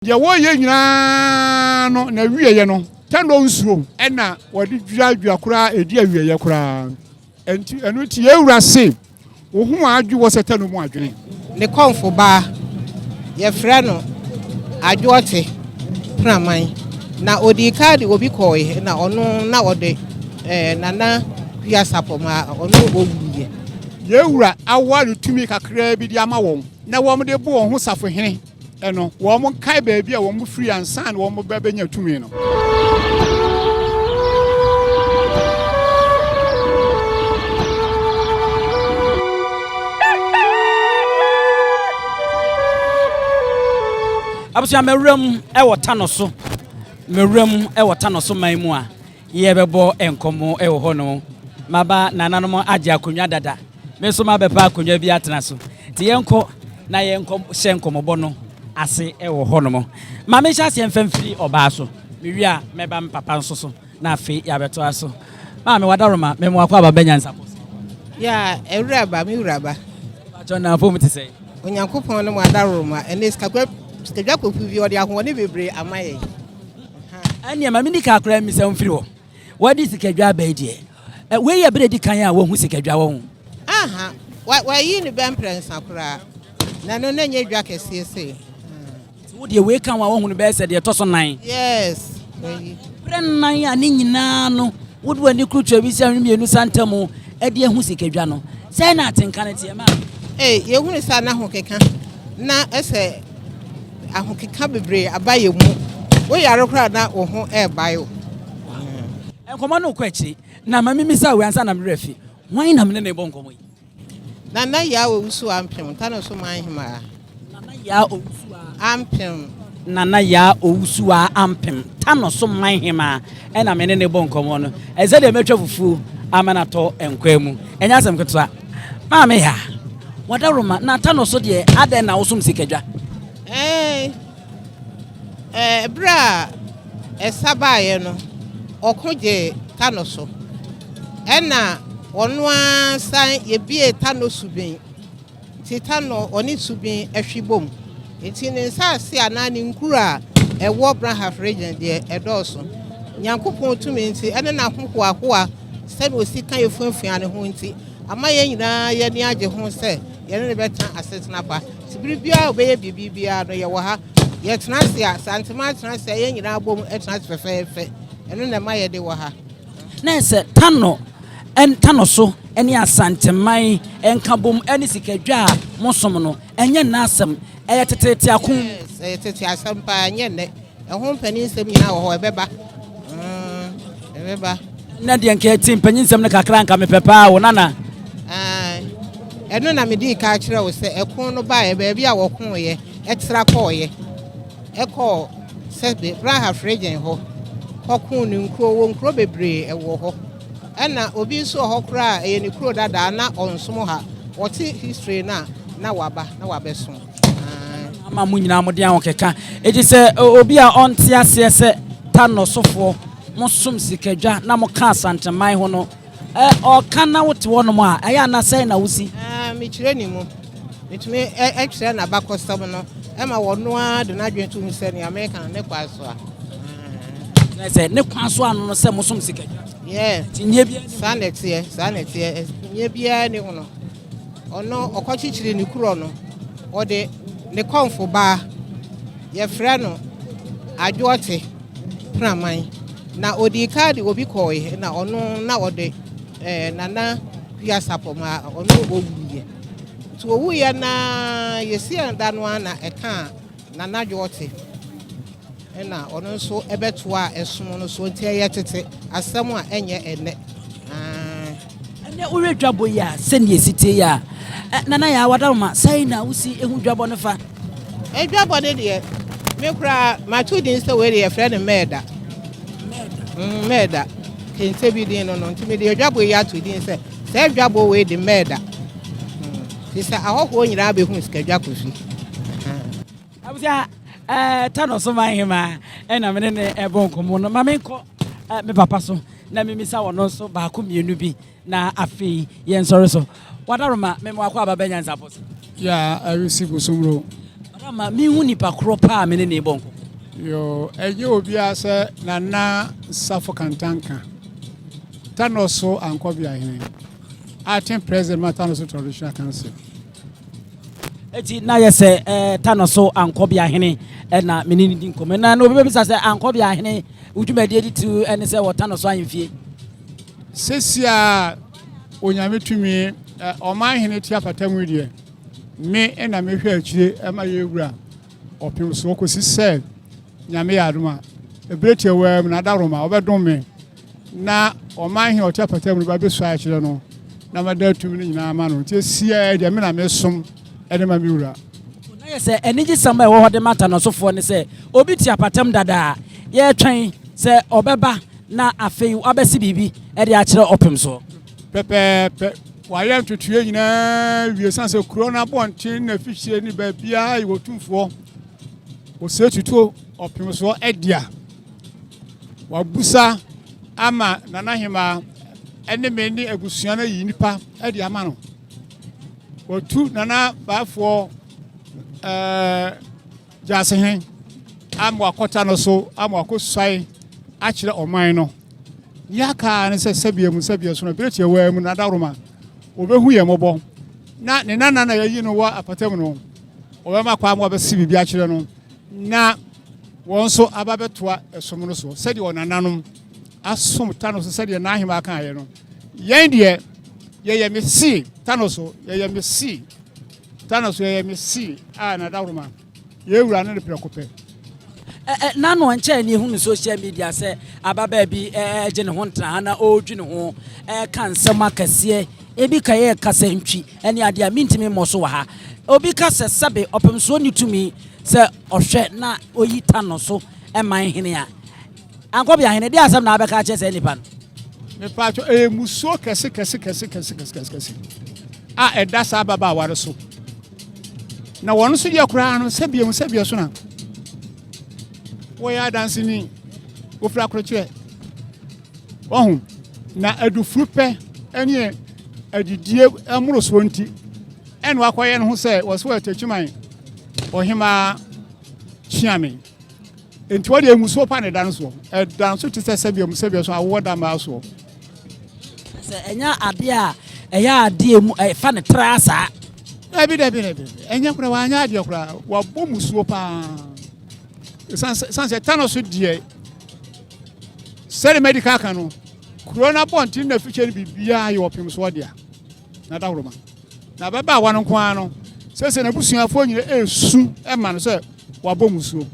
Deɛ wɔreyɛ nyinaa no, n'awieeɛ no, tɛnɔ nsuo na wɔde dwiradwira koraa, ɛdi awieeɛ koraa. Ɛnti, ɛno nti yɛn wura se, wo ho adwo wɔ sɛ tɛnɔ mu adwene. Ne kɔmfo baa, yɛfrɛ no Adwoɔte Praman, na ɔdii kan de obi kɔɔe, na ɔno na ɔde eh, Nana Kua Sapɔ maa ɔno ɔwuiɛ. Yɛn wura aware tumi kakraa bi de ama wɔn, na wɔde bo wɔn ho safohene. no, wɔnkae baabi a wɔfiri ansa na wɔba bɛnya tumi no. Abusua mawuram wɔ Tano so mawuram wɔ Tano so man mu a Yɛbɛbɔ nkɔmmɔ wɔ hɔ no. Maba nananom agye akonnwa dada. Me nso mabɛpɛ akonnwa bi atena so. Nti yɛnkɔ na yɛnkɔ hyɛ nkɔmmɔbɔ no ase wɔ hɔnom. Ma menhyɛ aseɛ mfa mfiri ɔbaa so. Mewie a mɛba me papa nso so na afei yɛabɛtoa so. Maame Wadaroma, me mmoa kɔ aba bɛ nyansapɔ so. Ya, awuraba, me wuraba. Mpakyɛ nnamfo mu te sɛn? Onyankopɔn ne mo adaworoma. Ɛnɛ sikadwa kofi bi ɔde ahoɔden bebree ama yɛn. Ɛnneɛ ma menni kan koraa mmisa wo mfiri hɔ. Woadi sikadwa aba yi deɛ, wei yɛ berɛ a ɛdi kan a woahu sikadwa wɔ ho? Aha, wɔayi no bɛ mprɛnsa koraa, na ɛno na ɛnyɛ dwa kɛseɛ sei. Nti wo deɛ wei ka ho a woahu no bɛyɛ sɛ deɛ ɛtɔ so nan? Yes, wɔayi. Berɛ nnan a ne nyinaa no wode w'ani kurutu awisiaa no mmienu sa ntam de ahu sikadwa no, sɛn na atenka no teɛ? Maame. Ei, yɛhunu sɛ na ahokeka na ɛsɛ ahokeka bebree aba yɛn mu. Wo yare koraa na wo ho ɛrebae wo. Nkɔmmɔ no rekɔ akyiri, na ma memmisa wei ansa na me werɛ afi. Hwan na me ne no rebɔ nkɔmmɔ yi? Nana Yaa Owusu Ampem, Tano so man hemaa. Nana Yaa Owusu Ampem. Nana Yaa Owusu Ampem, Tano so man hemaa ɛna me ne no rebɔ nkɔmmɔ no. Ɛsɛ deɛ mɛtwa fufuo ama no atɔ nkwan mu. Ɛnyɛ asɛm ketewa. Maame Yaa, w'adaworoma, na Tano so deɛ adɛn na wosom sikadwa? Ɛɛ, ɛberɛ a ɛsa baeɛ no, ɔko gyee Tano so. Ɛna ɔno ara san yɛbiee Tano Subin. Nti Tano ɔne Subin hwe bom. Nti ne nsaase anaa ne nkuro a ɛwɔ Brahaf region deɛ ɛdɔɔso. Nyankopɔn tumi nti ɛne n'ahohoahoa sɛdeɛ ɔsi ka yɛfuafua ne ho nti, ama yɛn nyinaa yɛn ani agye ho sɛ yɛne no bɛtena asetena pa. Nti bere biara a ɔbɛyɛ biribi biara no, yɛwɔ ha. Yɛtena ase a, Santema tena ase a, yɛn nyinaa bom tena ase fɛfɛɛfɛ. Ɛno na ɛma yɛde wɔ ha. Na ɛsɛ Tano, Tano so ne Asanteman nkabom ne sikadwa a mosom no, ɛnyɛ nnɛ asɛm. Ɛyɛ teteete ako mu. Yes, ɛyɛ tete asɛm paa, ɛnyɛ nnɛ. Ɛho mpaninsɛm nyinaa wɔ hɔ, ɛbɛba. Mm, ɛbɛba. Nnɛ deɛ nka ɛte mpanyinsɛm no kakra nka mepɛ paa o, Nana. Ae, ɛno na medii ka kyerɛ wo sɛ ɛko no baeɛ, baabi a wɔkoeɛ, ɛtra kɔeɛ, ɛkɔɔ sɛbe Brahaf region hɔ, kɔkoo no nkuro, wɔ nkuro bebree ɛwɔ hɔ. Ɛna obi nso wɔ hɔ koraa a ɛyɛ ne kuro dadaa na ɔnsom ha, ɔte history no a na waba na wabɛsom. Ama mo nyinaa mode ahokeka. Enti sɛ obi a ɔnte aseɛ sɛ Tanɔsofoɔ mosom sikadwa na moka Asanteman ho no, ɔka na wote hɔnom a, ɛyɛ a na sɛn na wosi? Mekyerɛ ne mu. Metumi kyerɛ n'abakɔsɛm no ma ɔno ara de n'adwene to mu sɛ nea meka no ne kwan so a. Kyerɛ sɛ ne kwan so ano no sɛ mosom sikadwa. Yeah. Akyinnyeɛ biara nni ho. Saa na ɛteɛ, saa na ɛteɛ. Akyinnyeɛ biara nni ho no. Ɔno ɔkɔkyekyeree ne kuro no, ɔde ne kɔmfo baa, yɛfrɛ no Adwoɔte Praman, na ɔdii kan de obi kɔɔe, na ɔno na ɔde eh, Nana Kua Sapɔ maa ɔno ɔwuiɛ. Nti ɔwuiɛ na yɛsiee no da no ara na ɛkaa Nana Adwoɔte. Ɛna ɔno nso bɛtoaa ɛsom no so nti ɛyɛ tete asɛm a ɛnyɛ ɛnnɛ. Aane. Ɛnnɛ wohwɛ dwabɔ yi a sɛnea ɛsi tie yi a, Nana Yaa Wadaroma, sɛn na wosi hu dwabɔ no fa? Dwabɔ no deɛ, me koraa mato din sɛ wei deɛ yɛfrɛ no mɛɛda. Mɛɛda. Mɛɛda. Kente bi din no no, nti mede dwabɔ yi ato din sɛ saa dwabɔ wei de mɛɛda. Nti sɛ ahɔhoɔ nyinaa bɛhu sikadwa kofi. Abusua, ɛɛ Tano so man hemaa ɛna me ne ne ɛbɔ nkɔmmɔ no. Ma menkɔ ɛɛ me papa so na memisa wɔn nso baako mmienu bi na afei yɛn sɔre so. Wadaroma, me mo akɔ aba bɛ nyansafo so. Ya ɛresi bosomro. Ɔdama mehu nipa korɔ paa me ne ne bɔ nkɔmmɔ. Yoo, ɛnyɛ obiara sɛ Nana Safo Kantanka, Tanoso Ankɔbeahene, Acting President ma Tanoso Traditional Council. Eti na yɛ sɛ ɛɛ Tanoso Ankɔbeahene ɛna me ne ne di nkɔmmɔ. Na na obi bɛbisa sɛ Ankɔbeahene wo dwumadie titiriw ɛne sɛ wɔ Tanoso ahemfie. Sesia a Onyame tumi ɔman hene te apata mu yi deɛ, me na mehwɛ akyire ma yɛ wura ɔpem soɔ kɔsi sɛ Nyame yɛ adom a, ɛberɛ tiawaa mu na adaworoma ɔbɛdom me na ɔman hene ɔte apata mu no ba bɛsua akyerɛ no na mada tumi no nyinaa ama no. Nti ɛsiaa deɛ me na mesom de ma me wura. Na yɛ sɛ anigyesɛm a ɛwɔ hɔ de ma Tanɔsofoɔ ne sɛ obi te apatam dada a, yɛretwɛn sɛ ɔbɛba na afei wabɛse biribi de akyerɛ ɔpem soɔ. Pɛpɛɛpɛ. Wɔayɛ ntotoeɛ nyinaa wie ɛsiane sɛ kuro no abɔnten na afikyire ne baabiara yɛ Otumfoɔ Osei Tutu ɔpem soɔ dea. Wabusa ama Nana Hemaa ne me ne abusua no ayi nnipa de ama no. Watu Nana Baafoɔ ɛɛ Gyasehene ama wakɔta no so ama wakɔsuae akyerɛ ɔman no. Nea aka ara ne sɛ sɛbea mu sɛbea so no, bere tiawaa mu no, adaworoma, obehu yɛn mmɔbɔ, na ne nana na yɛayi no wɔ apata mu no, ɔbɛma kwan ma wɔabɛse biribi akyerɛ no, na wɔn nso aba bɛtoa ɛsom no so sɛdeɛ ɔnananom asom ta no so sɛdeɛ n'ahemmaa kaeɛ no. Yɛn deɛ, yɛyɛ mese ta no so, yɛyɛ mese ta no so, yɛyɛ mese a n'adaworoma. Yɛn Wura ne no prɛko pɛ. N'ano nkyɛe ne ehu no social media sɛ ababaa bi regye ne ho ntena ha na ɔredwi ne ho reka nsɛm akɛseɛ. Ebi ka yɛ kasantwi ne adeɛ a mentumi mmɔ so wɔ ha. Obi ka sɛ sɛbe ɔpemsoɔ nni tumi sɛ ɔhwɛ na ɔyi ta no so man hene a. Ankɔbea hene, deɛ asɛm na abɛka akyerɛ saa nipa no? Mepatwɔ, ɛyɛ musuo kɛse kɛse kɛse kɛse kɛse kɛse kɛse a ɛda saa ababaawa no so. Na wɔn nso deɛ koraa no sɛbea mu sɛbea so na wɔyɛ adanseni, wɔfiri akorokyerɛ. Wɔho na adufuru pɛ ne adidie mmorosoɔ nti ɛna wakɔyɛ ne ho sɛ wɔsɛ wɔyɛ Techiman ɔhemaa kyeame. Enti wɔde mmusuo pa na ɛda no soɔ. Ɛda nso te sɛ sɛdeɛ mu sɛdeɛ so awoɔ da mmaa soɔ. Sɛ ɛnyɛ adeɛ a ɛyɛ adeɛ mu ɛfa ne tra saa. Dabi dabi dabi ɛnyɛ koraa wanyɛ adeɛ koraa wabɔ musuo paa. San sɛ ta no so deɛ sɛde mɛdi ka no kuro no abɔnten na fikyɛ no biribiara yɛ ɔpem soɔ dea na dahoroma. Na ababaawa no nko ara no sɛsɛ n'abusuafoɔ nyina ɛresu ma no sɛ wabɔ mmusuo.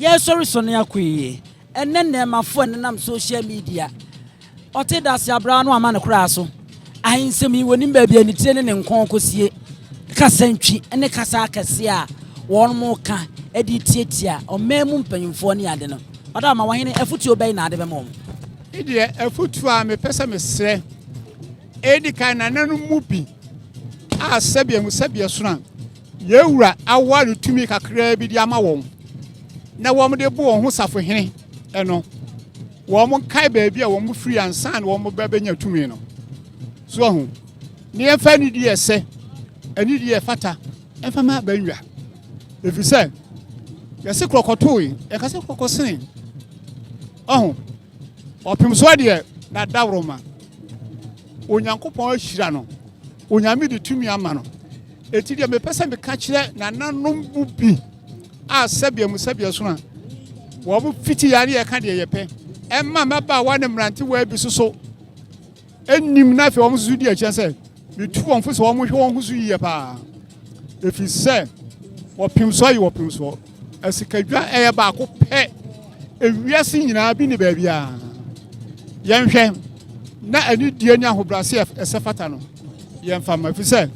Yɛresɔre sɔne akɔ yie. Ɛnnɛ nnɛɛmafoɔ a ɛnenam social media, ɔte dase abraa no ama no koraa so. Ahensɛm yi, wɔnim baabi a ne tire ne ne nkɔn kɔsie. Kasantwi ne kasa akɛseɛ a wɔka de tiatia ɔman mu mpanyimfoɔ ne ade no. Ɔda ma wɔhene, afotuo bɛn na ade bɛma wɔn? Me deɛ afotuo a mepɛ sɛ mesrɛ, ɛdi kan nananom mu bi a sɛdeɛ mu sɛdeɛ sono a Yɛn Wura aware tumi kakraa bi de ama wɔn na wɔde bɔ wɔn ho safohene no, wɔnkae baabi a wɔn firi ansa na wɔn ba bɛnya tumi no. So ahu? Ne yɛmfa anidie ɛsɛ, anidie ɛfata, ɛmfa ma abannwa. Ɛfiri sɛ, yɛse korɔkɔtoe, yɛka sɛ korɔkɔsene. Ɔho, ɔpem soɔ deɛ na dawuroma. Onyankopɔn ahyira no, Onyame de tumi ama no. Enti deɛ mepɛ sɛ meka kyerɛ nananom mu bi a sɛbea mu sɛbea so a wɔn fiti ya ne yɛka deɛ yɛpɛ ɛma mmabaawa ne mmerantewaa bi soso nnim na afei wɔn nso di akyire sɛ metu wɔn fo sɛ wɔn hwɛ wɔn ho so yie paa ɛfiri sɛ wɔpem so ayi wɔpem soɔ Asikadwa ɛyɛ baako pɛ ewiase nyinaa bi ne baabiara. Yɛnhwɛ na anidie ne ahobrɛase a ɛsɛ fata no yɛmfa ma ɛfiri sɛ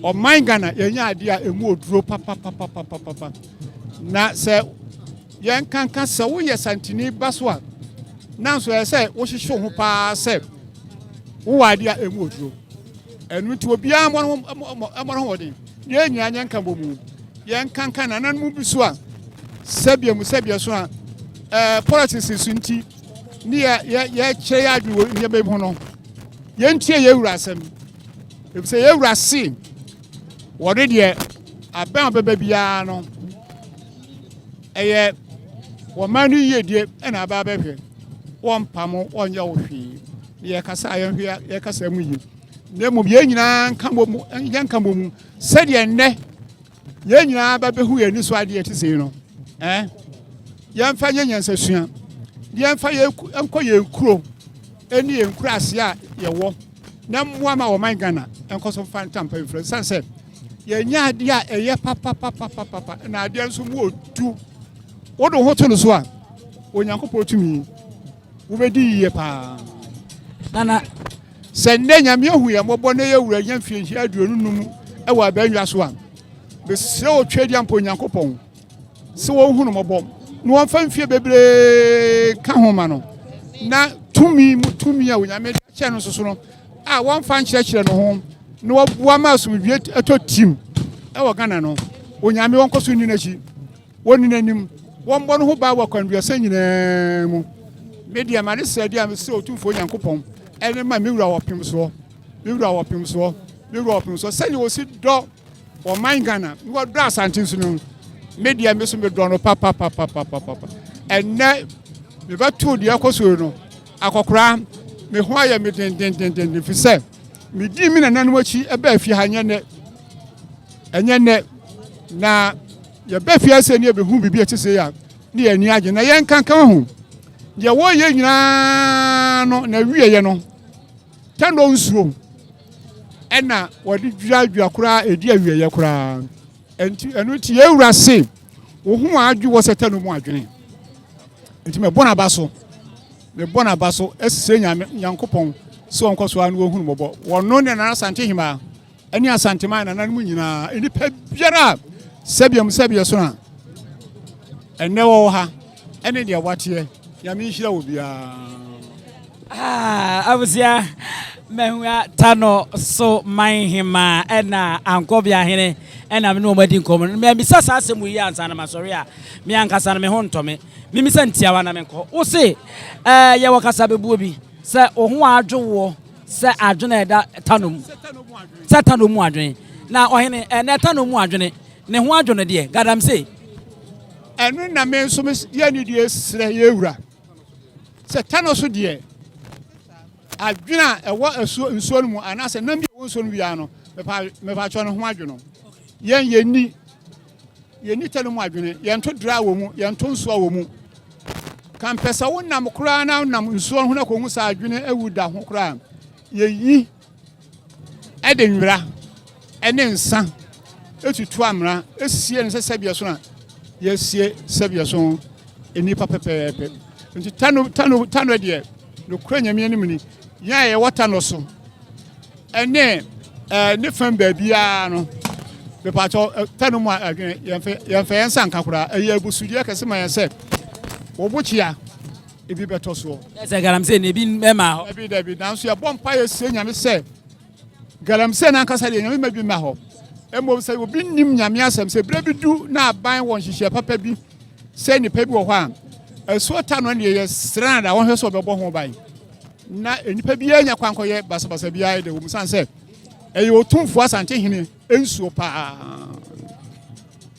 ɔman Ghana yɛnya adeɛ a ɛmu oduro papapapapapa na sɛ yɛnkanka sɛ woyɛ santini ba so a nanso ɛyɛ sɛ wohyehye wo ho paa sɛ wowɔ adeɛ a ɛmu oduro ɛno nti obiara mmɔ ne ho mmɔden Yɛn nyinaa nyɛ nkabɔmu. Yɛnkanka nananom bi so a sɛbea mu sɛbea so a ɛɛ politics so nti ne yɛ yɛ yɛkyerɛ yɛ adwene wɔ nneɛma bi ho no. Yɛntie yɛn wura asɛm. Efisɛ yɛn wura se wɔde deɛ. Abɛn a ɔbɛba biara no, ɛyɛ wɔn no yiedie na aba abɛhwɛ. Wɔmpamo, wɔnyɛ wo hwee. Na yɛkasa a yɛnhwɛ yɛkasa mu yie. Na mmom yɛn nyinaa nka mmɔ mu, yɛnka mmɔ mu sɛdeɛ nnɛ yɛn nyinaa bɛbɛhu yɛn ani so adeɛ ɛte sei no. Eh? Yɛmfa nyɛ nyansasua. Yɛmfa yɛn nkɔ yɛn kuro ne yɛn nkuraase a yɛwɔ na mmoa ma ɔman Ghana nkɔ so mfa ntampa mfiri. Ɛsiane sɛ yɛnyɛ adeɛ a ɛyɛ papapapapapa na adeɛ nso mu ɔdu. Wode wo ho to no so a, Onyankopɔn tumi, wobɛdi yie paa. Nana. Sɛ nnɛ Nyame ahu yɛn mmɔbɔ na yɛwura nya mfirinhyia 25 wɔ abannwa so a, mesrɛ wo Tweaduampɔ Onyankopɔn sɛ wɔnhu no mmɔbɔ na wɔmfa mfie bebree ka ho ma no, na tumi mu tumi a Onyame de akyɛ no nso so no a wɔmfa nkyerɛkyerɛ no ho na wɔboa ma asomdwie ɛtɔ tim ɛwɔ Ghana no, Onyame wɔnkɔ so nni n'akyi, wɔnni n'anim, wɔmmɔ no ho ban wɔ akwanduasa nyinaa mu. Me deɛ ma ne srɛdeɛ a mesrɛ Otumfoɔ Nyankopɔn ɛne ma me wura ɔpem soɔ, me wura ɔpem soɔ, me wura ɔpem soɔ, sɛdeɛ ɔsi dɔ Ɔman Ghana na wɔdɔ Asante nso no, me deɛ me so medɔ no papapapapapa. Ɛnnɛ mebɛtoo deɛ ɛkɔ so no, akɔkora me ho ayɛ me dendendenden fi sɛ medii me nananom akyi ɛbaa fie ha nyɛ nnɛ, ɛnyɛ nnɛ na yɛbɛ fie sɛ ne yɛbɛhu biribi a ɛte sei a ne yɛn ani agye na yɛnkanka ho deɛ wɔyɛ nyinaa no na wieɛ no Tɛnɔ nsuo ɛna wɔde dwiradwira koraa ɛdi awieɛ koraa. Ɛnti ɛno nti yɛn wura se wo ho adwo wɔ sɛ tɛnɔ mu adwene. Nti mebɔ n'aba so, mebɔ n'aba so ɛsɛ Nyame Nyankopɔn sɛ ɔnkɔ so ara na wɔhunu mmɔbɔ. Wɔno ne Nana Asante Hemaa ɛne Asanteman nananom nyinaa, nnipa biara a sɛdeɛ mu sɛdeɛ so na ɛnɛ wɔwɔ ha ɛne deɛ wateɛ. Nyame nhyira wɔ biara. Ah, abusua, mahua Tano so man hemaa ɛna Ankɔbea hene ɛna me ne wɔn adi nkɔmmɔ no. Mabisa saa asɛm yi ansa na masɔre a, me ankasa no me ho ntɔ me. Mimisa ntiawa na menkɔ. Wo se, ɛɛ, yɛwɔ kasabebuo bi sɛ wo ho adwo woɔ sɛ adwene a ɛda Tano mu, sɛ Tano mu adwene. Na ɔhene, ɛnɛ Tano mu adwene, ne ho adwo no deɛ, galamsey. Ɛno na me nso me yɛ ne deɛ srɛ yɛ wura. Sɛ tano so deɛ, adwene a ɛwɔ asuo nsuo no mu anaasɛ nam bi a ɛwɔ nsuo no biara no, mepakyɛ no ho adwene. Yɛn yɛnni yɛnni tano mu adwene, yɛnto dra wɔ mu, yɛnto nsoa wɔ mu. Kampɛ sɛ wonam koraa na wonam nsuo ho na kɔhu sɛ adwene awu da ho koraa, yɛyi de nwera ne nsa tutu amena sie no sɛ sɛbeɛ so na yɛasie sɛbeɛ so nnipa pɛpɛɛpɛ. Nti tano tano tano deɛ nokorɛ Nyame anim ni, yɛn a yɛwɔ tano so ɛne ɛɛ ne fam baabiara no, mepatɔ tano mu adwene yɛmfa yɛmfa yɛn nsa nka koraa. Ɛyɛ abusudeɛ kɛse ma yɛn sɛ wɔbokyea ebi bɛtɔ soɔ. Sɛ galamsey na ebi mma hɔ. Dabi dabi, nanso yɛbɔ mpaeɛ srɛ Nyame sɛ galamsey no ankasa deɛ Nyame mma bi mma hɔ. Mmom sɛ obi nnim Nyame asɛm, sɛ berɛ bi du na aban wɔ nhyehyɛɛ papa bi sɛ nnipa bi wɔ hɔ a, asuo ta no deɛ yɛsrɛ no da wɔnhwɛ sɛ ɔbɛbɔ ho ban na nnipa biara nya kwan kɔyɛ basabasa biara de wɔ mu sane sɛ ɛyɛ Otumfoɔ Asante Hene nsuo paa.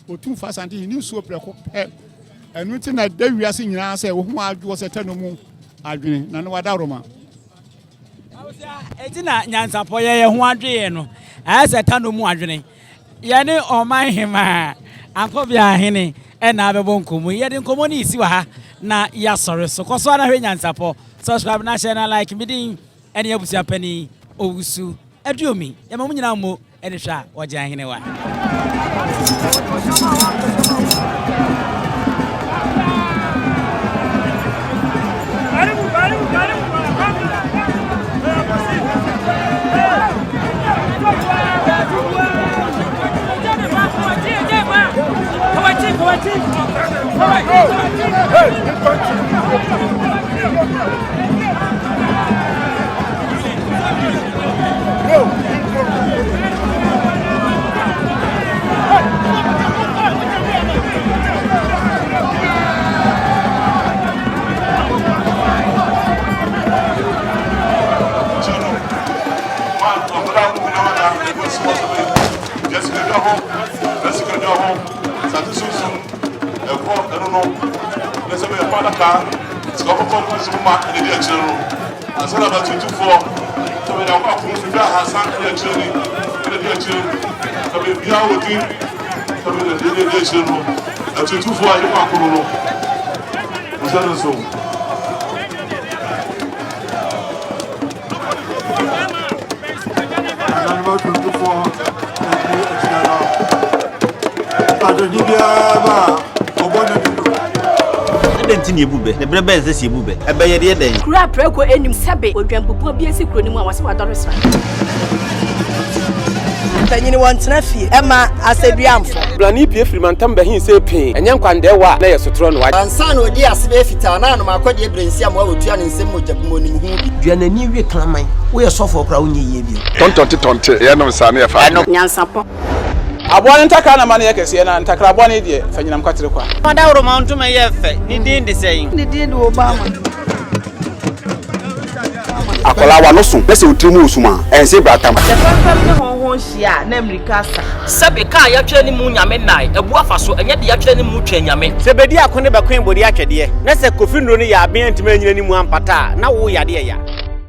Otumfoɔ Asante Hene nsuo prɛko pɛ. Ɛno nti na ɛda wiase nyinaa sɛ wo ho adwoɔ sɛ tɛ no mu adwene na ne wadaworoma. Enti na nyansapɔ yɛ yɛn ho adweeɛ no, ayɛ sɛ tano mu adwene. Yɛne ɔman hemaa, Ankɔbea hene na abɛbɔ nkɔmmɔ yi. Yɛde nkɔmmɔ no resi wɔ ha na yɛasɔre so. Kɔ so ara hwɛ Nyansapɔ. Subscribe na hyɛ na like. Me din ne abusua panin Owusu Aduomi. Yɛma mo nyinaa mmo. Ɛne hwɛ a wɔgye ahenewa. Na sɛ bɛyɛ adaka, sika kɔkɔɔ no nso ma na ɛdi akyire no. Ansa na batutufoɔ sɛ bɛde akɔ ako nso dwa ahasa ɛdi akyire ni ɛna ɛdi akyire. Sɛ biribiara wɔ din sɛ bɛde ɛdi ɛdi akyire no. Atutufoɔ a yɛkɔ ako no no. Nhyɛ no nso. Nananom atuntufoɔ ɛdi akyire no. Adadi biara ba a ɔbɔ ne dodo. Adɛn nti na yɛbu bɛ? Na berɛ bɛn na ɛsɛ sɛ yɛbu bɛ? Ɛbɛ yɛ deɛ dɛn? Kuro a prɛko nnim sɛbe odwanbubuo bi asi kuro no mu a wɔse wadɔre sra. Mpanyini wɔntena fie ɛma asɛduamfo. Blani pue firi mantam bɛhe see pee, ɛnyɛ nkwandɛɛwa a na ɛyɛ sotorɔ no wa. Ansa na ɔdii ase bɛyɛ fitaa na anom akɔdeɛ berɛ nsi amoa wɔtua ne nsam mogya bu mu ɔnim ho bi. Dua n'ani we kraman. Woyɛ sɔfoɔ koraa wonyɛ yie bio. Tɔntɔnte tɔnte yɛnom saa ne yɛfa adeɛ. Nyansapɔ. Aboa no ntakra na ma no yɛ kɛseɛ, na ntakra bɔne deɛ, fa nyinam kwatere kwa. Ɔdawuroma ntoma yɛ fɛ, ne din de sɛn? Ne din de Obama. Akwadaa w'ano so na sɛ wo tiri mu resum a, ɛnse bratam. Sɛ fɛmfɛm ne hɔnhɔn hyia a, na mmirika asa. Sɛbe kaa yɛatwerɛ ne mu nyame nnae abu afa so, ɛnyɛ de yɛatwerɛ ne mu twɛn nyame. Sɛ bedi ako ne bɛkoe bode atwɛdeɛ, na sɛ Kofi nnuro no yɛ aben antumi anyina ne mu ampata a, na wo yadeɛ ya.